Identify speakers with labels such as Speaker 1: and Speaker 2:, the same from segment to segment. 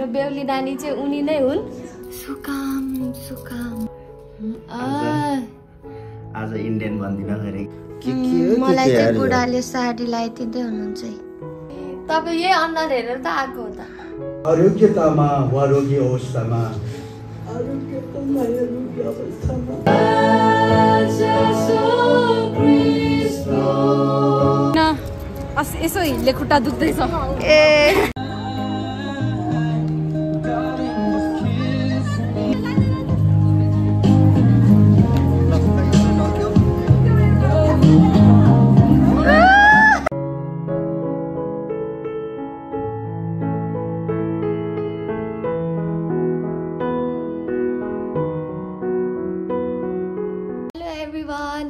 Speaker 1: हाम्रो बेहुली नानी चाहिँ उनी नै हुन्। सुकाम सुकाम
Speaker 2: आज इन्डियन भन्दिन गरे
Speaker 1: मलाई चाहिँ बुढाले साडी लगाइदिँदै हुनुहुन्छ। तपाईँ यही अनुहार हेरेर त आएको हो त।
Speaker 3: आरोग्यतामा आरोग्य अवस्थामा
Speaker 1: यसो हिले खुट्टा दुख्दैछ।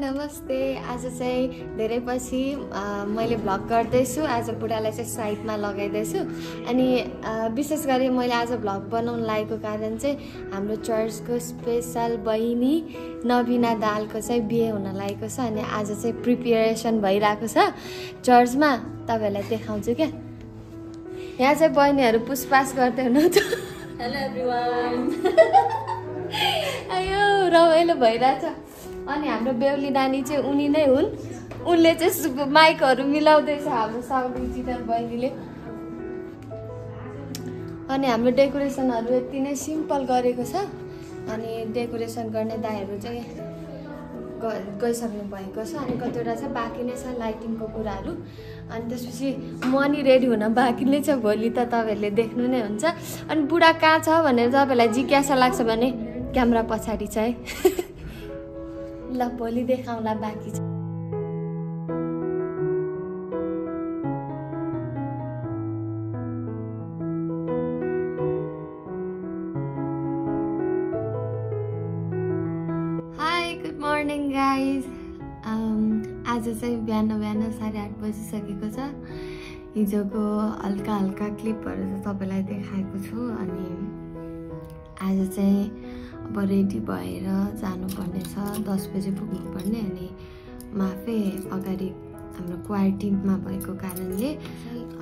Speaker 1: नमस्ते। आज चाहिँ धेरै पछि मैले भ्लग गर्दैछु। आज बुढालाई चाहिँ साइडमा लगाइदैछु अनि विशेष गरी मैले आज भ्लग बनाउन लागेको कारण चाहिँ हाम्रो चर्चको स्पेशल बहिनी नबिना दालको चाहिँ बिहे हुन लागेको छ अनि आज चाहिँ प्रिपेरेसन भइरहेको छ चर्चमा। तपाईँहरूलाई देखाउँछु क्या। यहाँ चाहिँ बहिनीहरू पुसपास गर्दै हुनुहुन्छ। Hello everyone. अयो रमाइलो भइरहेछ। अनि हाम्रो बेहुली नानी चाहिँ उनी नै हुन्। उनले चाहिँ माइकहरू मिलाउँदैछ हाम्रो साउदी जितन बहिनीले। अनि हाम्रो डेकोरेसनहरू यति नै सिम्पल गरेको छ अनि डेकोरेसन गर्ने दाइहरू चाहिँ गइसक्नु भएको छ अनि कतिवटा चाहिँ बाँकी नै छ लाइटिङको कुराहरू। अनि त्यसपछि मनी रेडी हुन बाँकी नै छ। भोलि त तपाईँहरूले देख्नु नै हुन्छ। अनि बुढा कहाँ छ भनेर तपाईँहरूलाई जिज्ञासा लाग्छ भने क्यामेरा पछाडि छ है। ल भोलि देखाउँला बाँकी छ। High good morning guys. आज चाहिँ बिहान 8:30 बजिसकेको छ। हिजोको हल्का हल्का क्लिपहरू चाहिँ तपाईँलाई देखाएको छु। अनि आज चाहिँ अब रेडी भएर जानुपर्ने छ। 10 बजे पुग्नुपर्ने अनि म आफै अगाडि हाम्रो क्वायर टिममा भएको कारणले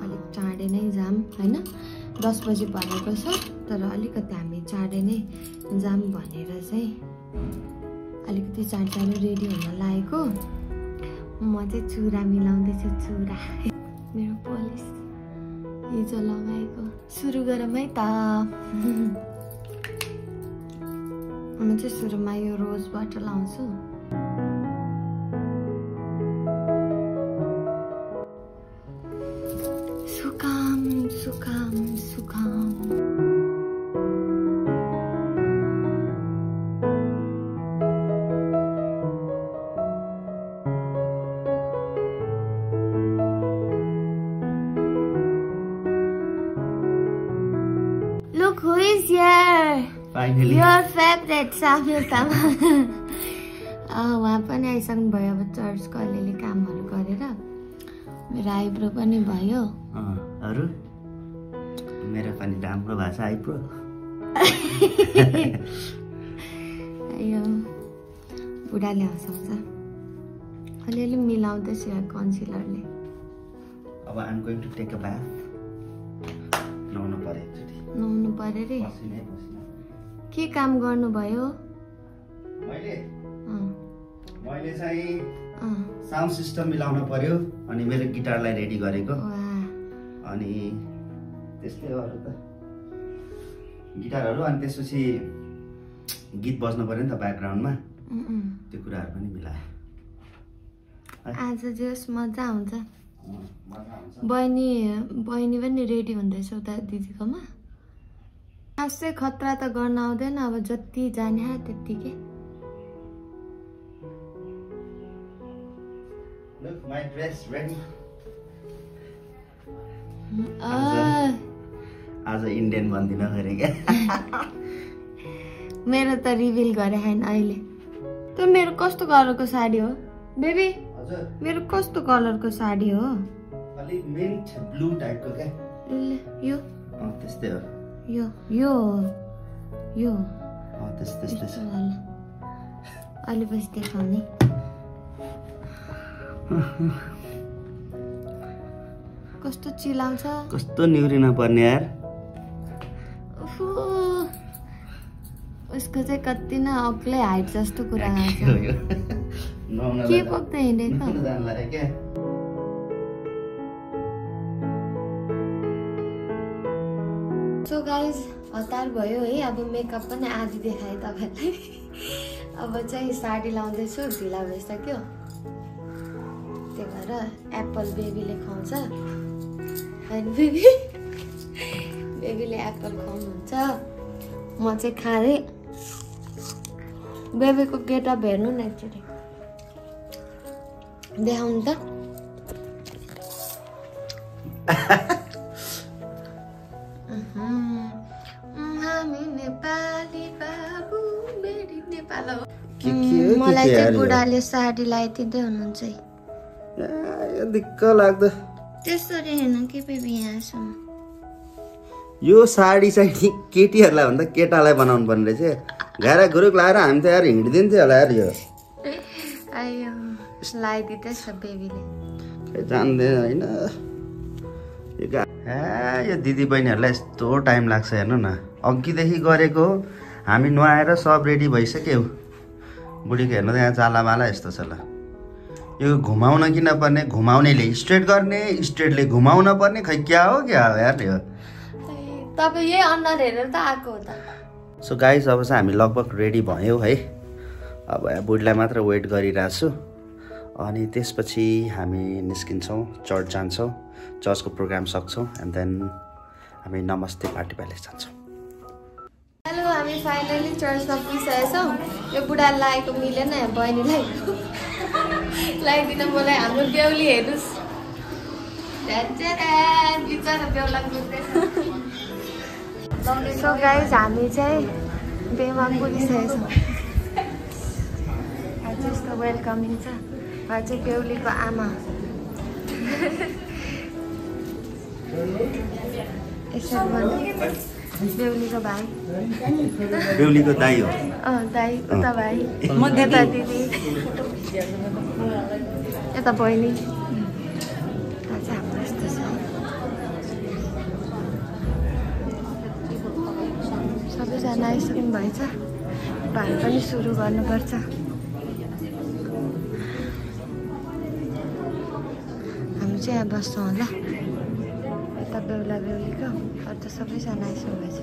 Speaker 1: अलिक चाँडै नै जाम होइन। 10 बजे भनेको छ तर अलिकति हामी चाँडै नै जाम भनेर चाहिँ अलिकति चाँडै रेडी हुन लागेको। म चाहिँ चुरा मिलाउँदैछु। चुरा मेरो पोलिस हिजो लगाएको। सुरु गरौँ है त। म चाहिँ सुरुमा यो रोजबाट लाउँछु। Sukam Sukam Sukam. Look who is here.
Speaker 2: Finally.
Speaker 1: Your favorite सामिल तामाङ। उहाँ पनि आइसक्नु भयो। अब चर्चको अलिअलि कामहरू गरेर मेरो आइब्रो पनि भयो।
Speaker 2: अरू मेरो पनि राम्रो भाषा आइब्रो। यो बुढाले हँसाउँछ। अलिअलि मिलाउँदैछु यहाँ कन्सिलरले। अब I am going to take a bath. नुहाउनु पर्यो एकचोटि।
Speaker 1: नुहाउनु पर्यो रे।
Speaker 2: पसिनै पसिना।
Speaker 1: के काम गर्नुभयो?
Speaker 2: मैले चाहिँ साउन्ड सिस्टम मिलाउन पर्यो अनि मेरो गिटारलाई रेडी गरेको। अनि त्यस्तै अरू त गिटारहरू अनि त्यसपछि गीत बज्नु पर्यो नि त ब्याकग्राउन्डमा। त्यो कुराहरू पनि मिलाए।
Speaker 1: आज जस मजा हुन्छ। बहिनी पनि रेडी हुँदैछ उता दिदीकोमा। खासै खतरा त गर्न आउँदैन। अब जति जाने त्यत्तिकै।
Speaker 2: Look, my dress ready. आज इन्डियन भन्दिन गरे क्या।
Speaker 1: मेरो त रिभिल गरे हैन अहिले। त्यो मेरो कस्तो कलरको साडी हो बेबी?
Speaker 2: हजुर
Speaker 1: मेरो कस्तो कलरको साडी हो?
Speaker 2: अलि मिन्ट ब्लू टाइपको क्या।
Speaker 1: यो
Speaker 2: त्यस्तै हो।
Speaker 1: यो
Speaker 2: त्यस्तै
Speaker 1: अलि पछि देखाउने।
Speaker 2: कस्तो चिलाउँछ, कस्तो निहुरिन पर्ने यार।
Speaker 1: उसको चाहिँ कति न अग्लै हाइट जस्तो कुरा आउँछ के बोक्दै हिँडेको सो गाइज हतार भयो है अब मेकअप पनि आधी देखाएँ तपाईँलाई अब चाहिँ साडी लाउँदैछु ढिला भइसक्यो त्यही भएर एप्पल बेबीले खुवाउँछ होइन बेबीले एप्पल खुवाउनुहुन्छ म चाहिँ खाँदै बेबीको गेटअप हेर्नु न एकचोटि देखाउनु त हामी नेपाली बाबु मेरी नेपाल हो मलाई चाहिँ बुढाले साडी लगाइदिँदै हुनुहुन्छ
Speaker 2: दिक्क लाग्दो
Speaker 1: त्यसरी हेर्नु के बेबी यहाँसम्म
Speaker 2: यो साडी चाहिँ केटीहरूलाई भन्दा केटालाई बनाउनु पर्ने रहेछ घारा गुरुक लाएर हामी त यार हिँडिदिन्थ्यो होला यार यो
Speaker 1: आयो लगाइदिँदैछ बेबीले
Speaker 2: जान्दैन होइन यो दिदी बहिनीहरूलाई यस्तो टाइम लाग्छ हेर्नु न अघिदेखि गरेको हामी नुहाएर सब रेडी भइसक्यो बुढीको हेर्नु त यहाँ चालाबाला यस्तो छ ल यो घुमाउन किन पर्ने घुमाउनेले स्ट्रेट गर्ने स्ट्रेटले घुमाउन पर्ने खै क्या हो यार यो
Speaker 1: तपाईँ यही अनुहार हेरेर त आएको हो त
Speaker 2: सो गाइज अब चाहिँ हामी लगभग रेडी भयौँ है अब बुढीलाई मात्र वेट गरिरहेको छु अनि त्यसपछि हामी निस्किन्छौँ चर्च जान्छौँ चर्चको प्रोग्राम सक्छौँ एन्ड देन हामी नमस्ते पार्टी प्यालेस जान्छौँ
Speaker 1: हेलो हामी फाइनली चर्चमा पुगिसकेका छौँ यो बुढाले लागेको मिलेन बहिनीलाई लगाइदिन मलाई हाम्रो बेहुली हेर्नुहोस् सो गाइज हामी चाहिँ बेमा पुगिसकेका छौँ जस्तो वेलकमिङ छ उहाँ चाहिँ बेहुलीको आमा बेहुलीको भाइ
Speaker 2: बेहुलीको दाइ हो
Speaker 1: दाइ उता भाइ यता दिदी यता बहिनी चाहिँ हाम्रो यस्तो छ सबैजना आइसक्नु भएछ भाइ पनि सुरु गर्नुपर्छ हामी चाहिँ यहाँ बस्छौँ होला यता बेहुला बेहुलीको अरू त सबैजना आइसक्नु भएछ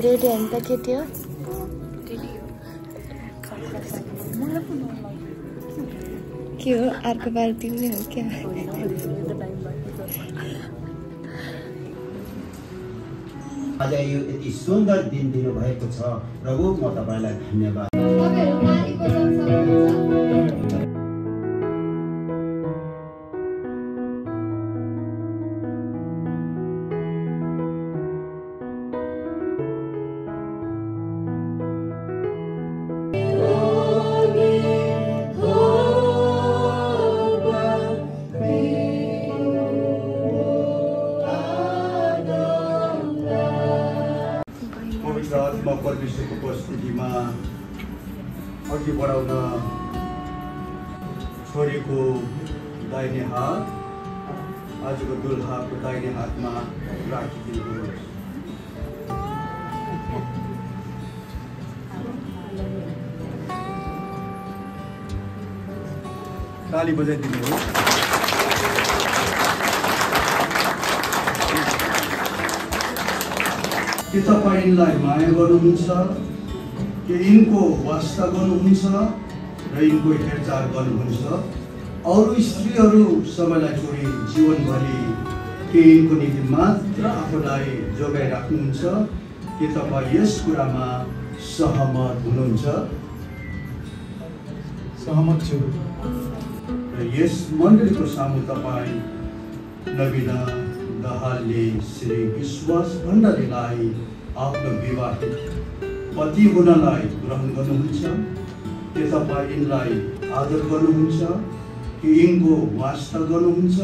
Speaker 1: रेडी होइन त केटी हो के हो अर्को बार तिमीले हो क्या
Speaker 3: आज यो यति सुन्दर दिन दिनुभएको छ प्रभु म तपाईँलाई धन्यवाद परमेश्वरको उपस्थितिमा अघि बढाउन छोरीको दाहिने हात आजको दुल्हाको दाहिने हातमा राखिदिनुहोस् ताली बजाइदिनुहोस् के तपाईलाई माया गर्नुहुन्छ के यिनको वास्ता गर्नुहुन्छ र यिनको हेरचाह गर्नुहुन्छ अरू स्त्रीहरू सबैलाई छोडी जीवनभरि के यिनको निम्ति मात्र आफूलाई जोगाइराख्नुहुन्छ के तपाईँ यस कुरामा सहमत हुनुहुन्छ सहमत छु र यस मण्डलीको सामु तपाईँ नवीना दाहालले श्री विश्वास भण्डारीलाई आफ्नो विवाहित पति हुनलाई ग्रहण गर्नुहुन्छ के तपाईँ यिनलाई आदर गर्नुहुन्छ कि यिनको वास्ता गर्नुहुन्छ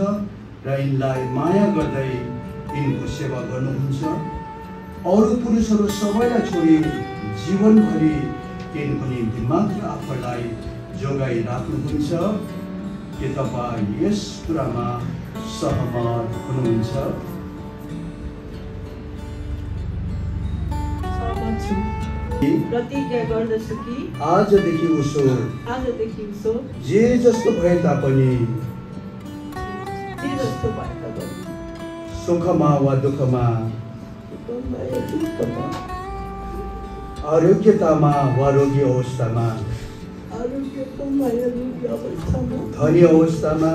Speaker 3: र यिनलाई माया गर्दै यिनको सेवा गर्नुहुन्छ अरू पुरुषहरू सबैलाई छोडी जीवनभरि यिनको निम्ति मात्र आफूलाई जोगाइ राख्नुहुन्छ के तपाईँ यस कुरामा सहमत हुनुहुन्छ
Speaker 4: प्रतिज्ञा गर्दछु कि
Speaker 3: आजदेखि उसो जे जस्तो भए तापनि सुखमा वा दुःखमा आरोग्यतामा वा रोगी अवस्थामा धनी अवस्थामा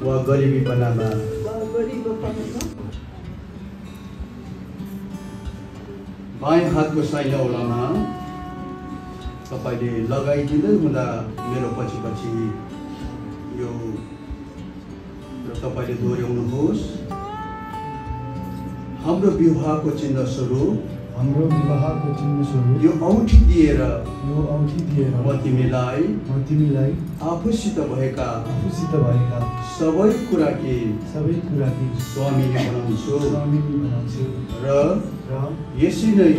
Speaker 3: वा गरिबीपनामा बायाँ हातको साइला औलामा तपाईँले लगाइदिँदै हुँदा मेरो पछि पछि यो तपाईँले दोहोऱ्याउनुहोस्। हाम्रो विवाहको चिन्ह स्वरूप यो औँठी दिएर म तिमीलाई आफूसित भएका सबै कुराकी स्वामिनी बनाउँछु र यसरी नै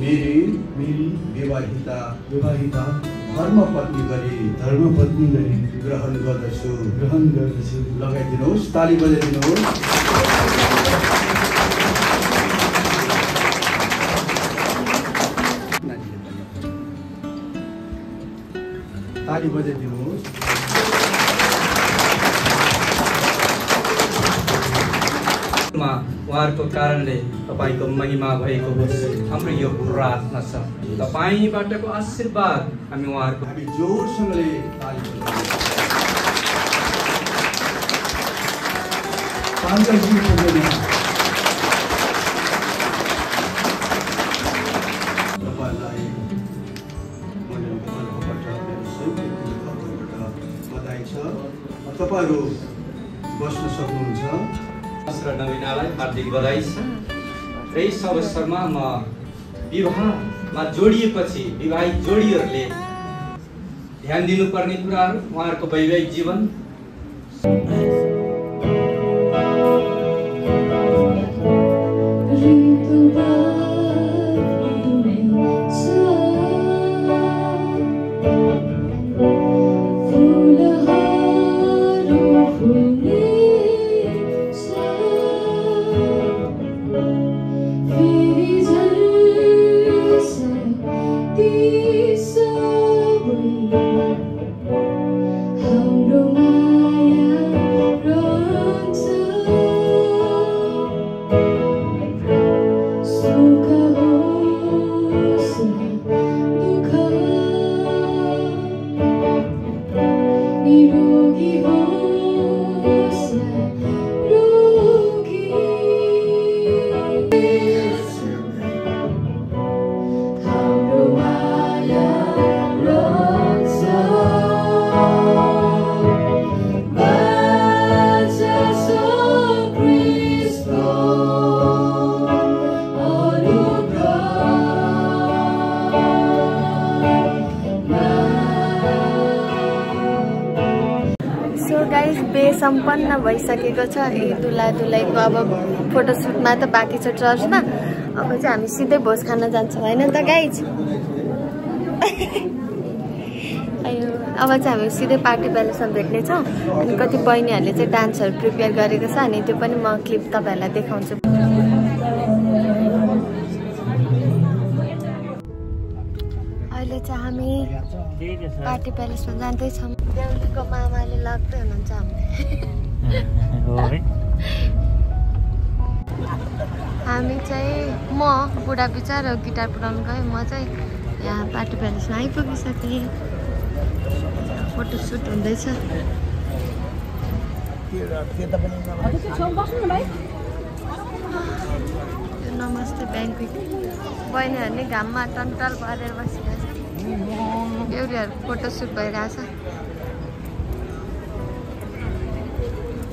Speaker 3: मेरी विवाहिता धर्मपत्नी गरी ग्रहण गर्दछु। लगाइदिनुहोस्, ताली बजाइदिनुहोस्। ताली बजाइदिनुहोस्।
Speaker 5: उहाँहरूको कारणले तपाईँको महिमा भएको होस्। हाम्रो यो प्रार्थना छ, तपाईँबाटको आशीर्वाद हामी उहाँहरूको
Speaker 3: हामी जोडसँगले ताली बधाई छ। तपाईँहरू बस्न सक्नुहुन्छ।
Speaker 5: र नवीनालाई हार्दिक बधाई छ। र यस अवसरमा म विवाहमा जोडिएपछि विवाहित जोडीहरूले ध्यान दिनुपर्ने कुराहरू, उहाँहरूको वैवाहिक जीवन,
Speaker 1: सम्पन्न भइसकेको छ। यी दुला दुलाईको अब फोटोसुटमा त बाँकी छ चर्चमा। अब चाहिँ हामी सिधै भोज खान जान्छौँ होइन त गाइज? अब चाहिँ हामी सिधै पार्टी प्यालेसमा भेट्नेछौँ। अनि कति बहिनीहरूले चाहिँ डान्सहरू प्रिपेयर गरेको छ, अनि त्यो पनि म क्लिप तपाईँहरूलाई देखाउँछु। अहिले चाहिँ हामी पार्टी प्यालेसमा जाँदैछौँ। देउलीको मामाले लाग्दै हुनुहुन्छ हामी चाहिँ म बुढा बिचार गिटार पुऱ्याउनु गएँ। म चाहिँ यहाँ पार्टी प्यालेसमा आइपुगिसकेँ। फोटोसुट हुँदैछ। नमस्ते ब्याङ्क बहिनीहरू नि घाममा टन्टल परेर बसिरहेछ। बेहुलीहरू फोटोसुट भइरहेछ।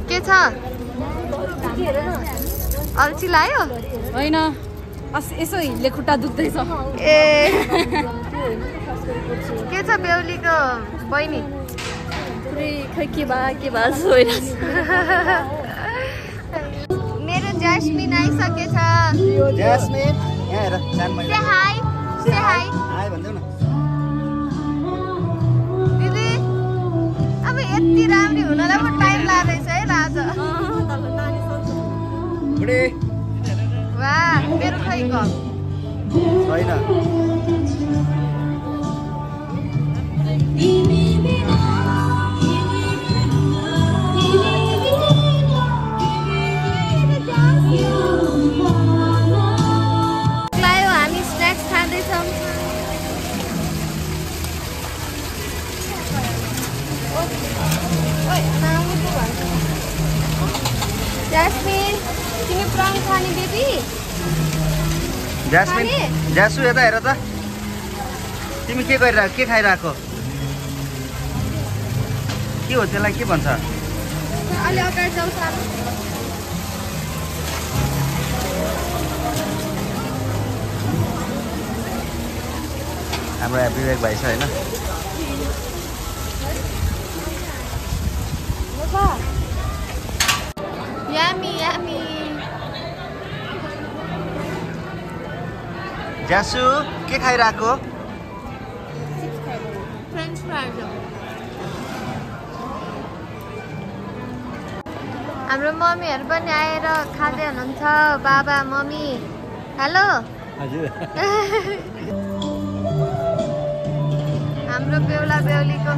Speaker 1: के छ? अल्छी लाग्यो?
Speaker 6: होइन, यसो हिँड्ले खुट्टा दुख्दैछ।
Speaker 1: ए के छ बेहुलीको बहिनी?
Speaker 6: खै के भा सोइरहेछ।
Speaker 1: मेरो ज्यास्मिन आइसकेछ।
Speaker 2: ज्यास्मिन यहाँ हेर,
Speaker 1: से हाई, से हाई।
Speaker 2: हाई भन्देऊ न।
Speaker 1: दिदी अब यति राम्री हुनलाई पो टाइम लाग्दैछ है राजा।
Speaker 2: बुढी
Speaker 1: बा मेरो खै कप
Speaker 2: छैन
Speaker 1: लायो हामी स्न्याक्स खाँदैछौँ ज्यास्मिन तिमी प्राङ खाने बेबी
Speaker 2: ज्यास्मिन ज्यासु यता हेर त तिमी के गरिरहेको के खाइरहेको के हो त्यसलाई के भन्छ
Speaker 1: अलि अगाडि जाऊ सानो
Speaker 2: हाम्रो एभ्रिवेक भाइ छ होइन
Speaker 1: यामी यामी
Speaker 2: ज्यासु के खाइरहेको
Speaker 1: फ्रेन्च फ्राइज हाम्रो मम्मीहरू पनि आएर खाँदै हुनुहुन्छ बाबा मम्मी हेलो हाम्रो बेहुला बेहुलीको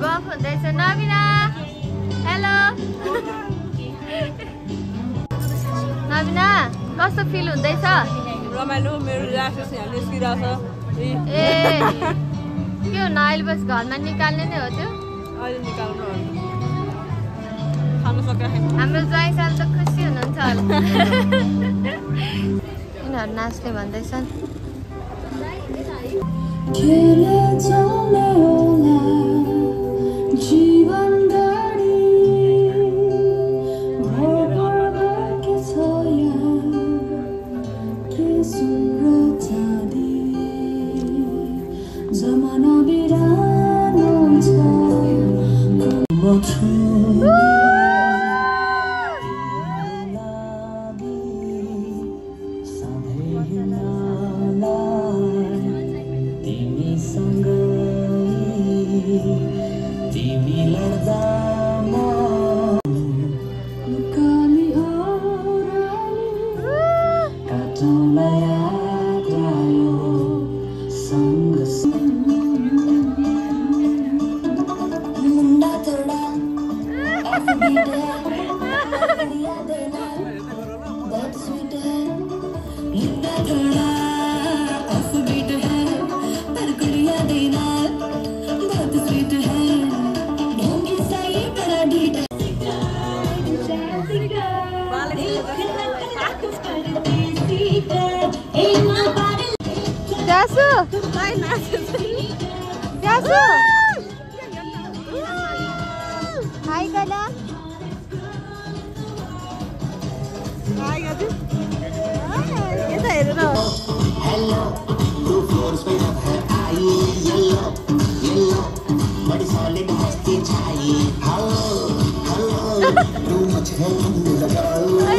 Speaker 1: गफ हुँदैछ नबिना हेलो नबिना कस्तो फिल हुँदैछ
Speaker 4: रमाइलो मेरो ल्यासेस यहाँ निस्किरहेछ
Speaker 1: ए के हो न अहिले बस घरमा निकाल्ने नै हो त्यो
Speaker 4: अहिले निकाल्नु खानु सक्यो
Speaker 1: हाम्रो ज्वाइँ साल त खुसी हुनुहुन्छ होला यिनीहरू नाच्ने भन्दैछन् हाई गला हाई गजु यता हेरेर हेलो टु फ्लोर्स पे है आई येलो येलो बड़ी सॉलिड मस्ती छाई हेलो हेलो तू मुझे लगा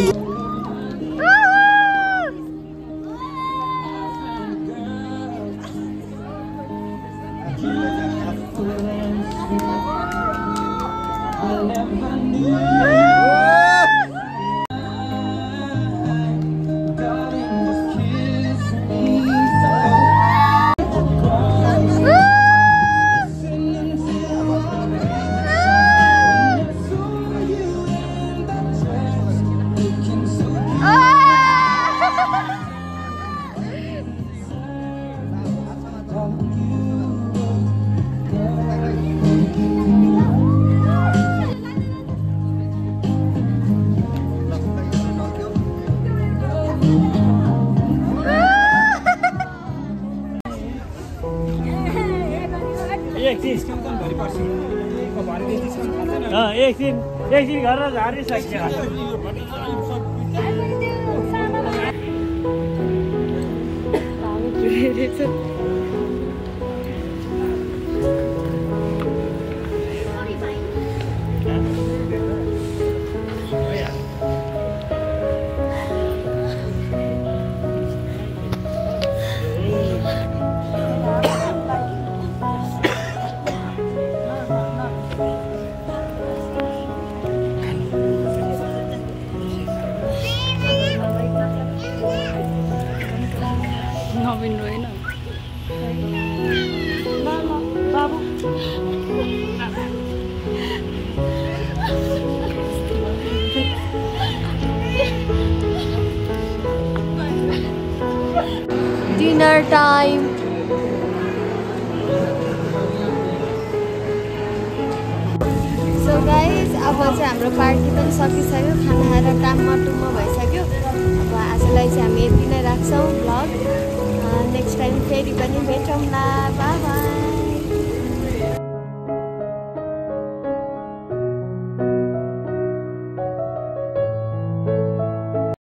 Speaker 7: एकछिन गरेर झारिसक्यो
Speaker 1: टाइम। सो गाइज अब चाहिँ हाम्रो पार्टी पनि सकिसक्यो, खाना खाएर टाइममा टुम्म भइसक्यो। अब आजलाई चाहिँ हामी यति नै राख्छौँ ब्लग। नेक्स्ट टाइम फेरि पनि भेटौँला। By by.